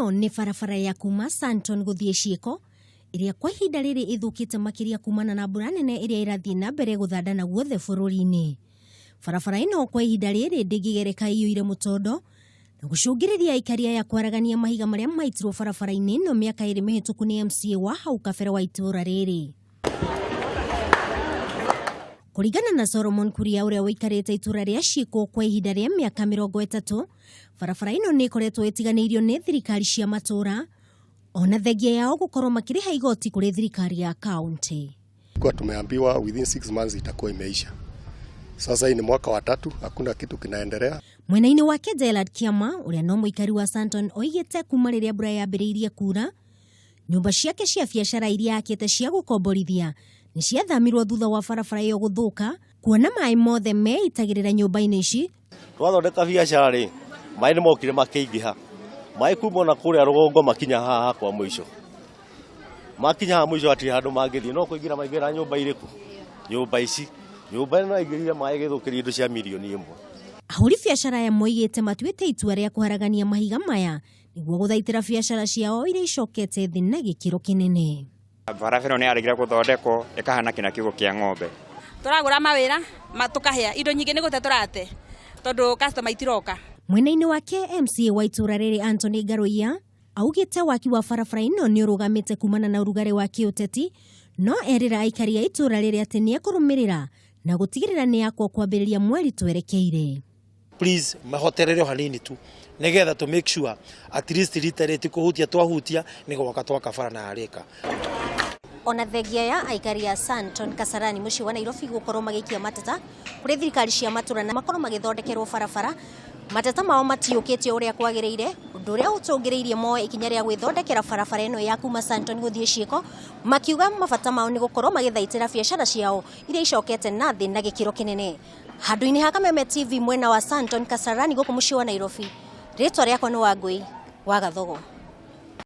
Ĩno nĩ barabara ya kuma Sandton gũthiĩ Ciĩko ĩrĩa kwa ihinda rĩrĩ ĩthũkĩte makĩria kumana na mbura nene ĩrĩa ĩrathiĩ na mbere gũthandana guothe bũrũri-inĩ. Barabara ĩno kwa ihinda rĩrĩ ndĩngĩgereka ĩiyũire mũtondo na gũcũngĩrĩria aikari aya kwaragania mahiga marĩa maitirwo barabara-inĩ ĩno mĩaka ĩrĩ mĩhĩtũku nĩ MCA wa hau kabere wa itũũra rĩrĩ. Kũringana na Solomon Kuria ũrĩa ũikarĩte itũũra rĩa Ciĩko kwa ihinda rĩa mĩaka 30, barabara ĩno nĩ ĩkoretwo ĩtiganĩirio nĩ thirikari cia matũũra ona thengia yao gũkorwo makĩrĩha igoti kũrĩ thirikari ya kaunti. Kwa tumeambiwa within 6 months itakuwa imeisha. Sasa hii ni mwaka wa tatu, hakuna kitu kinaendelea. Mwena-inĩ wake Gerald Kiama ũrĩa no mũikari wa Sandton oigĩte kuma rĩrĩa mbura yambĩrĩirie kura, nyũmba ciake cia biacara iria akĩte cia gũkomborithia nĩ ciathamirwo thutha wa barabara ĩyo gũthũka, kuona maĩ mothe meitagĩrĩra nyũmba-inĩ ici. Twathondeka biacara rĩ, maĩ nĩ mokire makĩingĩha, maĩ kuma ona kũrĩa rũgongo makinya haha hakwa mũico, makinya haha mũico hatirĩ handũ mangĩthiĩ no kũingĩra maingĩra nyũmba irĩkũ, nyũmba ici, nyũmba ĩno aingĩrire maĩ gĩthũkĩria indo cia mirioni 1. Ahũri biacara aya moigĩte matuĩte itua rĩa kũharagania mahiga maya nĩguo gũthaitĩra biacara ciao iria icokete thĩ na gĩkĩro kĩnene. Barabara ĩno nĩ yaregire gũthondekwo, ĩkahana kĩna kiugũ kĩa ng'ombe. Tũragũra mawĩra tũkahĩa indo nyingĩ nĩ gũte tũrate tondũ customer itiroka. Mwena-inĩ wake MCA wa itũũra rĩrĩ Anthony Ngaruiya augĩte waki wa barabara ĩno nĩ ũrũgamĩte kumana na ũrugarĩ wa kĩũteti, no erĩra aikari a itũũra rĩrĩ atĩ nĩ ekũrũmĩrĩra na gũtigĩrĩra nĩ yakwo kwambĩrĩria mweri twerekeire. Please mahoterere o hanini tu nigetha to make sure at least rita rĩti kũhutia twahutia nĩ gwaka twaka bara na yarĩka. Ona thengia ya aikari a Sandton Kasarani mũciĩ wa Nairobi gũkorwo magĩikia mateta kũrĩ thirikari cia matũra na makorwo magĩthondekerwo barabara, mateta mao matiũkĩtio ũrĩa kwagĩrĩire, ũndũ ũrĩa ũtũngĩrĩirie moe ikinya rĩa gwĩthondekera barabara ĩno ya kuma Sandton gũthiĩ Ciĩko, makiuga mabata mao nĩ gũkorwo magĩthaitĩra biacara ciao iria icokete na thĩ na gĩkĩro kĩnene. Handũ-inĩ ha Kameme TV mwena wa Sandton Kasarani gũkũ mũciĩ wa Nairobi, rĩtwa rĩakwa nĩ Wangũi wa Gathogo.